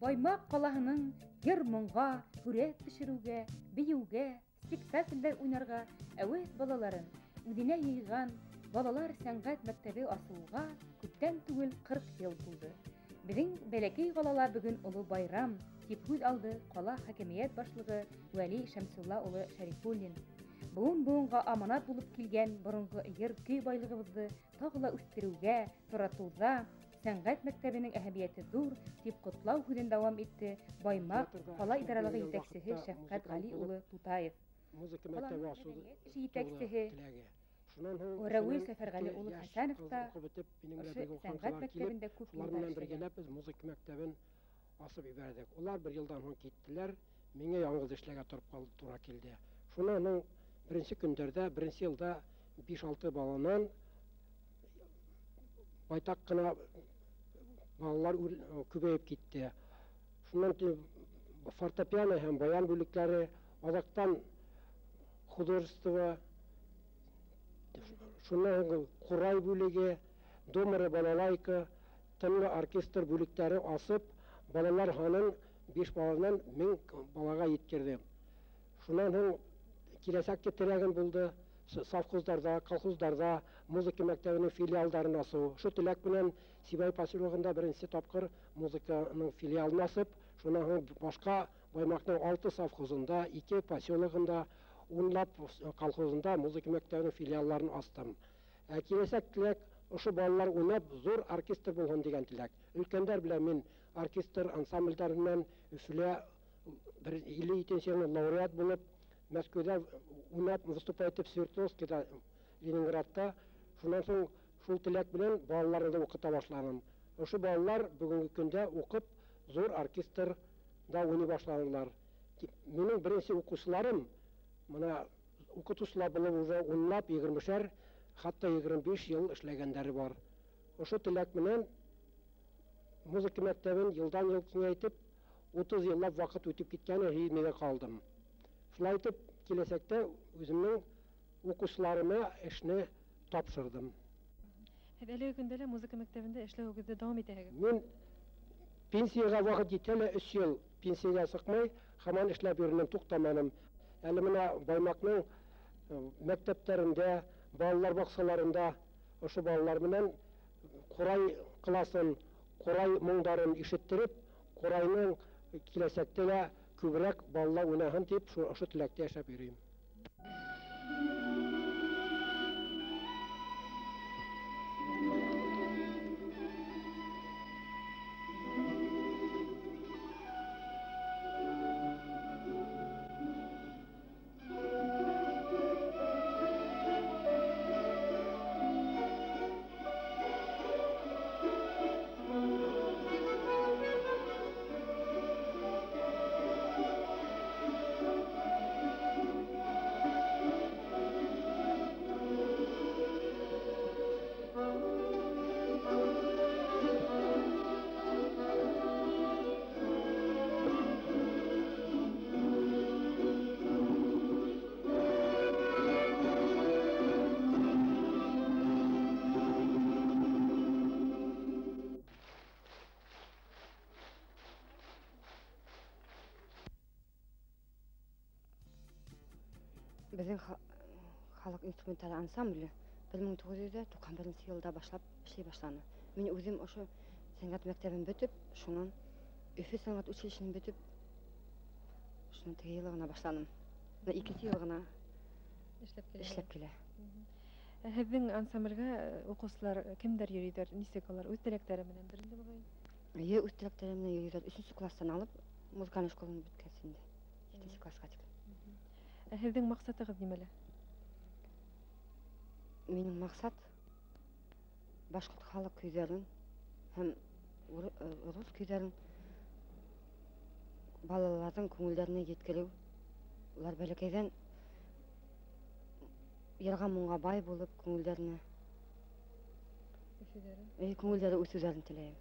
Баймаҡ ҡалаһының йыр-моңға, һүрәт төшөрөүгә, бейеүгә, спектаклдәр уйнарға әүәҫ балаларын үҙенә йыйған балалар сәнғәт мәктәбе асылыуға күптән түгел 40 йыл тулды. Беҙҙең бәләкәй ҡалала бөгөн оло байрам, тип һүҙ алды ҡала хакимиәт башлығы Вәли Шәмсулла улы Шәрифуллин. Быуын-быуынға аманат булып килгән боронғо йыр-көй байлығыбыҙҙы тағы ла үҫтереүгә, таратыуҙа сәнғәт мәктәбенең әһәмиәте ҙур, тип ҡотлау һүҙен дауам итте Баймаҡ ҡала идаралығы етәксеһе Шәфҡәт Ғәли улы Тутаев. Музыка мәктәбе асыу етәксеһе Рәүил Сәфәрғәле улы Хәсәнов та ошо сәнғәт мәктәбендә күп йылдар эшләгән. Беҙ музыка мәктәбен асып ебәрҙек. Улар бер йылдан һуң киттеләр, миңә яңғыҙ эшләргә тороп ҡалды, тура килде. Шунан һуң беренсе көндәрҙә, беренсе йылда 5-6 баланан байтаҡ ҡына балалар күбәйеп китте. Шунан фортепиано һәм баян бүлектәре, аҙаҡтан художество, шунан һуң ҡурай бүлеге, домра, балалайка, тынлы оркестр бүлектәре асып, балалар һанын 5 баланан 1000 балаға еткерҙе. Шунан һуң киләсәккә теләгем булды совхоздарҙа, колхоздарҙа музыка мәктәбенең филиалдарын асыу. Ошо теләк менән Сибай поселогында беренсе тапҡыр музыканың филиалын асып, шунан һуң башҡа Баймаҡтың 6 совхозында, 2 поселогында, 10лап колхозында музыка мәктәбенең филиалларын астым. Ә киләсәк теләк ошо балалар уйнап зур оркестр булһын тигән теләк. Өлкәндәр белән мин оркестр ансамблдәр менән Өфөлә бер 52 йылны лауреат булып, Мәскәүҙә уйнап выступать итеп Свердловскида, Ленинградта. Шунан һуң шул теләк менән балаларны да уҡыта башланым. Ошо балалар бөгөнгө көндә уҡып зур оркестрда уйнай башланылар. Минең беренсе уҡыусыларым мына уҡытыусылар булып уже унлап, егермешәр, хатта 25 йыл эшләгәндәре бар. Ошо теләк менән музыка мәктәбен йылдан-йыл киңәйтеп, 30 йыллап ваҡыт үтеп киткәнен һиҙмәй ҙә ҡалдым. Шулай итеп, киләсәктә үҙемдең уҡыусыларыма эшне тапшырҙым. Һеҙ әлеге көндә лә музыка мәктәбендә эшләүегеҙҙе дауам итәһегеҙ? Мин пенсияға ваҡыт етә лә 3 йыл пенсияға сыҡмай, һаман эшләп йөрөнөм, туҡтаманым. Әле мына Баймаҡның мәктәптәрендә, балалар баҡсаларында ошо балалар менән ҡурай класын, ҡурай моңдарын ишеттереп, ҡурайның киләсәктә лә күберәк балалар уйнаһын тип, ошо теләктә йәшәп йөрөйөм. Беҙҙең халыҡ инструменттары ансамбле 1991 йылда башлап эшләй башланы. Мин үҙем ошо сәнғәт мәктәбен бөтөп, шунан Өфө сәнғәт училищеһын бөтөп, шунан теге йылы ғына башланым. Бына икенсе йыл ғына эшләп килә. Һеҙҙең ансамблгә уҡыусылар кемдәр йөрөйҙәр, нисек алар үҙ теләктәре менән беренде буғай? Эйе, үҙ теләктәре менән йөрөйҙәр. 3-нсе класстан алып, музыкальный школаны бөткәс инде, 7-нсе классҡа тиклем. Ә һеҙҙең маҡсатығыҙ нимәлә? Минең маҡсат башҡорт халыҡ көйҙәрен һәм рус көйҙәрен балаларҙың күңелдәренә еткереү. Улар бәләкәйҙән йырға моңға бай булып күңелдәренә күңелдәре үҫеүҙәрен теләйем.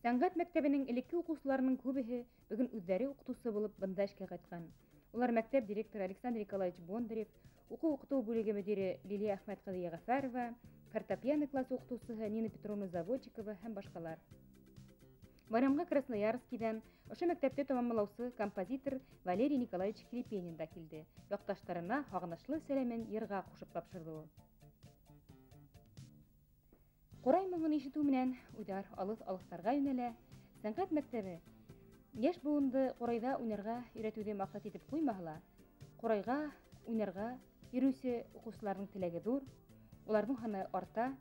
Сәнғәт мәктәбенең элекке уҡыусыларының күбеһе бөгөн үҙҙәре уҡытыусы булып бында эшкә ҡайтҡан. Улар мәктәп директоры Александр Николаевич Бондарев, уҡыу-уҡытыу бүлеге мөдире Лилия Әхмәт ҡыҙы Йәғәфәрова, фортепиано классы уҡытыусыһы Нина Петровна Заводчикова һәм башҡалар. Байрамға Красноярскиҙан ошо мәктәпте тамамлаусы композитор Валерий Николаевич Хлипенин да килде. Яҡташтарына һағынышлы сәләмен йырға ҡушып тапшырҙы ул. Ҡурай моңон ишетеү менән уйҙар алыҫ-алыҫтарға йүнәлә. Сәнғәт мәктәбе йәш быуынды ҡурайҙа уйнарға өйрәтеүҙе маҡсат итеп ҡуймаһа ла, ҡурайға уйнарға йөрөүсе уҡыусыларҙың теләге ҙур, уларҙың һаны арта.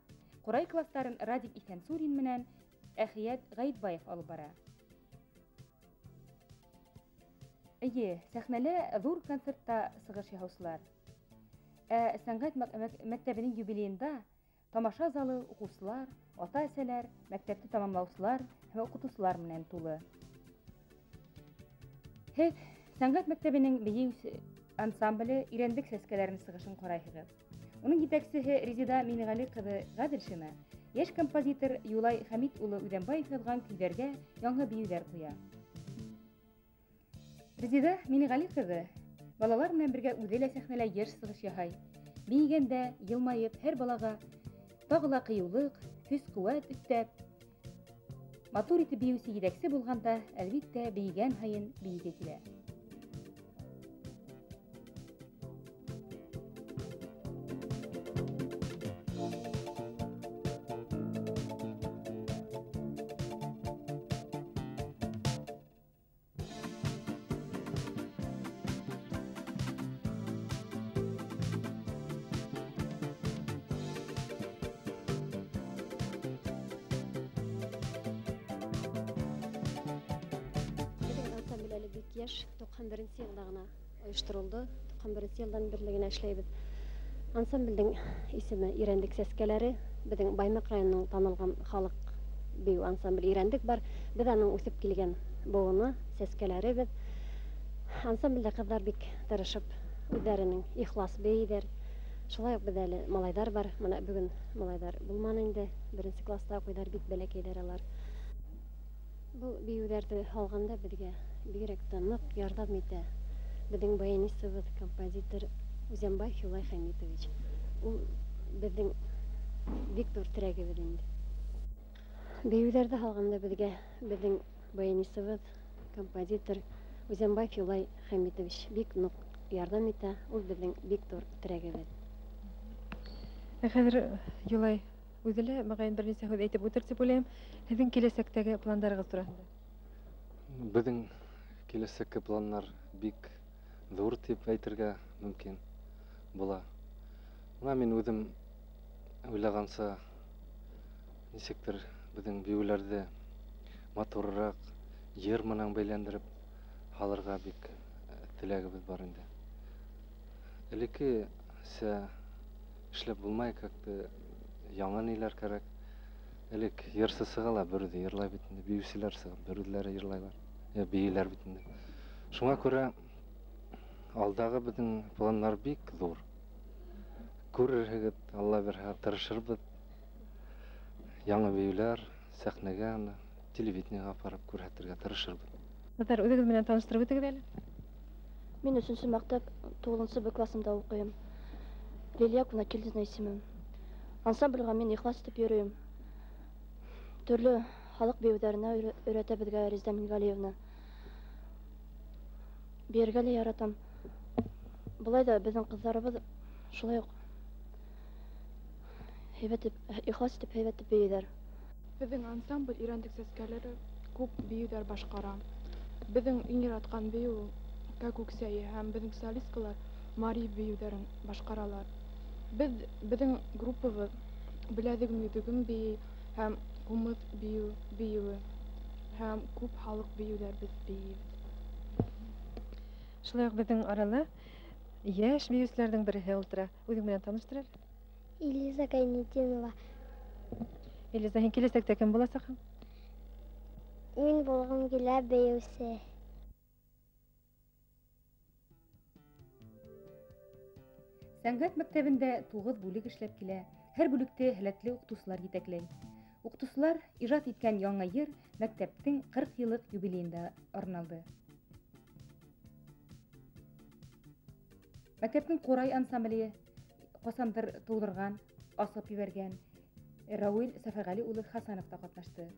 Ҡурай кластарын Радик Иҫәнсурин менән Әхиәт Ғәйетбаев алып бара. Эйе, сәхнәлә ҙур концертта сығыш яһаусылар. Ә сәнғәт мәктәбенең юбилейында тамаша залы уҡыусылар, ата-әсәләр, мәктәпте тамамлаусылар һәм уҡытыусылар менән тулы. Һеҙ сәнғәт мәктәбенең бейеү ансамбле Ирәндек сәскәләренең сығышын ҡарайһығыҙ. Уның етәксеһе Резида Минғәле ҡыҙы Ғәҙелшина йәш композитор Юлай Хәмит улы Үҙәнбаев яҙған көйҙәргә яңы бейеүҙәр ҡуя. Резида Минғәле ҡыҙы балалар менән бергә үҙе лә сәхнәлә йыш сығыш яһай. Бейегәндә йылмайып һәр балаға тағы ла ҡыйыулыҡ, көс-ҡеүәт өҫтәп, матур итеп бейеүсе етәксе булғанда, әлбиттә, бейегән һайын бейеге килә. Бик йәш, 91 йылда ғына ойошторолдо. 91 йылдан бирле генә эшләйбеҙ. Ансамблдең исеме Ирәндек сәскәләре. Беҙҙең Баймаҡ районының танылған халыҡ бейеү ансамбле Ирәндек бар. Беҙ аның үҫеп килгән быуыны, сәскәләре беҙ. Ансамблдә ҡыҙҙар бик тырышып, үҙҙәренең ихлас бейейҙәр. Шулай уҡ беҙ әле малайҙар бар. Мына бөгөн малайҙар булманы инде. Беренсе класста уҡыйҙар, бик бәләкәйҙәр алар. Был бейеүҙәрҙе һалғанда беҙгә бигерәк тә ныҡ ярҙам итә беҙҙең баянисыбыҙ, композитор Үҙәнбаев Юлай Хәмитович. Ул беҙҙең бик ҙур терәгебеҙ инде. Бейеүҙәрҙе һалғанда беҙгә беҙҙең баянисыбыҙ, композитор Үҙәнбаев Юлай Хәмитович бик ныҡ ярҙам итә. Ул беҙҙең бик ҙур терәгебеҙ. Ә хәҙер Юлай үҙе лә моғайын бер нисә һүҙ әйтеп үтер тип уйлайым. Һеҙҙең киләсәктәге пландарығыҙ тураһында. Беҙҙең киләсәкке планнар бик ҙур тип әйтергә мөмкин була. Бына мин үҙем уйлағанса, нисектер беҙҙең бейеүләрҙе матурыраҡ йыр менән бәйләндереп һалырға бик теләгебеҙ бар инде. Элеккесә эшләп булмай, как-то яңы ниләр кәрәк. Элек йырсы сыға ла бер үҙе йырлай бит инде, бейеүселәр сығып бер үҙләре йырлайлар, я бейейләр бит инде. Шуңа күрә алдағы беҙҙең планнар бик ҙур. Күрерһегеҙ, Алла бирһә, тырышырбыҙ. Яңы бейеүләр сәхнәгә, аны телевидениеға апарып күрһәтергә тырышырбыҙ. Ҡыҙҙар, үҙегеҙ менән таныштырып үтегеҙ әле. Мин өсөнсө мәктәп 9-нсо Б классында уҡыйым. Лилия Кунакилдина исемем. Ансамбльға мин ихлас итеп йөрөйөм. Төрлө халыҡ бейеүҙәренә өйрәтә беҙгә Резеда Минғәлиевна. Бейергә лә яратам. Былай ҙа беҙҙең ҡыҙҙарыбыҙ шулай уҡ һәйбәт итеп, ихлас итеп һәйбәт итеп бейейҙәр. Беҙҙең ансамбль Ирәндек сәскәләре күп бейеүҙәр башҡара. Беҙҙең иң яратҡан бейеү ул Кәкүк сәйе һәм беҙҙең солисткалар Мари бейеүҙәрен башҡаралар. Беҙҙең группабыҙ Беләҙегем йөҙөгөм бейей һәм Ҡумыҙ бейеүе һәм күп халыҡ бейеүҙәр беҙ бейейбеҙ. Шулай уҡ беҙҙең арала йәш бейеүселәрҙең береһе ултыра. Үҙең менән таныштыр әле. Элиза Гайнетдинова. Элиза, һин киләсәктә кем буласаҡһың? Мин булғым килә бейеүсе. Сәнғәт мәктәбендә 9 бүлек эшләп килә. Һәр бүлектә һәләтле уҡытыусылар етәкләй. Уҡытыусылар ижад иткән яңы йыр мәктәптең 40 йыллыҡ юбилейында арналды. Мәктәптең Ҡурай ансамбле ҡасандыр тыуҙырған, асып ебәргән Рауил Сәфәғәли улы Хасанов та ҡатнашты.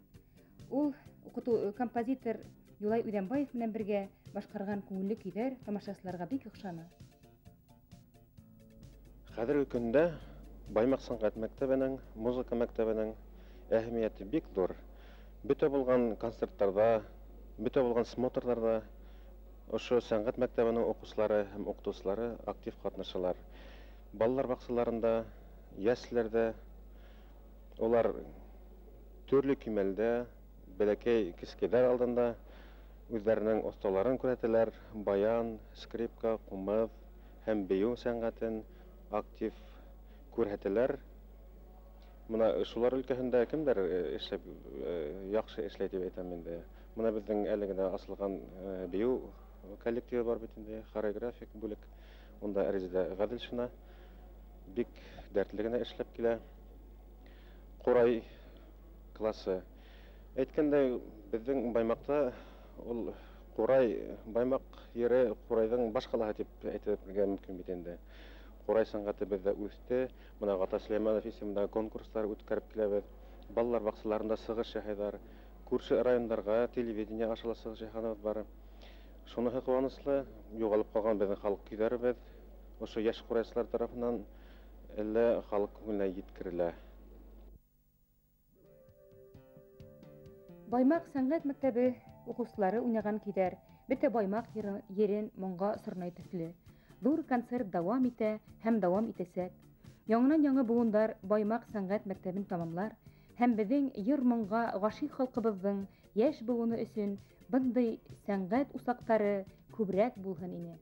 Ул уҡытыу композитор Юлай Үҙәнбаев менән бергә башҡарған күңелле көйҙәр тамашасыларға бик оҡшаны. Хәҙерге көндә Баймаҡ сәнғәт мәктәбенең, музыка мәктәбенең әһәмиәте бик ҙур. Бөтә булған концерттарҙа, бөтә булған смотрҙарҙа ошо сәнғәт мәктәбенең уҡыусылары һәм уҡытыусылары актив ҡатнашалар. Балалар баҡсаларында, йәсләрҙә улар төрлө кимәлдә, бәләкәй кескәйҙәр алдында үҙҙәренең оҫталарын күрһәтәләр, баян, скрипка, ҡумыҙ һәм бейеү сәнғәтен актив күрһәтәләр. Мына шулар өлкәһендә кемдәр эшләп, яҡшы эшләй тип әйтәм инде. Мына беҙҙең әле генә асылған бейеү коллективы бар бит инде, хореографик бүлек. Унда Резеда Ғәҙелшина бик дәртле генә эшләп килә. Ҡурай классы. Әйткәндәй, беҙҙең Баймаҡта ул Ҡурай, Баймаҡ ере Ҡурайҙың баш ҡалаһы тип әйтергә мөмкин бит инде. Ҡурай сәнғәте беҙҙә үҫте. Мына Ғата Сөләймәнов исемендәге конкурстар үткәреп киләбеҙ. Балалар баҡсаларында сығыш яһайҙар. Күрше райондарға телевидение аша ла сығыш яһағаныбыҙ бар. Шуныһы ҡыуаныслы, юғалып ҡалған беҙҙең халыҡ көйҙәребеҙ ошо йәш ҡурайсылар тарафынан әллә халыҡ күңеленә еткерелә. Баймаҡ сәнғәт мәктәбе уҡыусылары уйнаған көйҙәр бөтә Баймаҡ ерен моңға сорнай төҫлө. Ҙур концерт дауам итә һәм дауам итәсәк. Яңынан яңы быуындар Баймаҡ сәнғәт мәктәбен тамамлар һәм беҙҙең йыр-моңға ғашиҡ халҡыбыҙҙың йәш быуыны өсөн бындай сәнғәт усаҡтары күберәк булһын ине.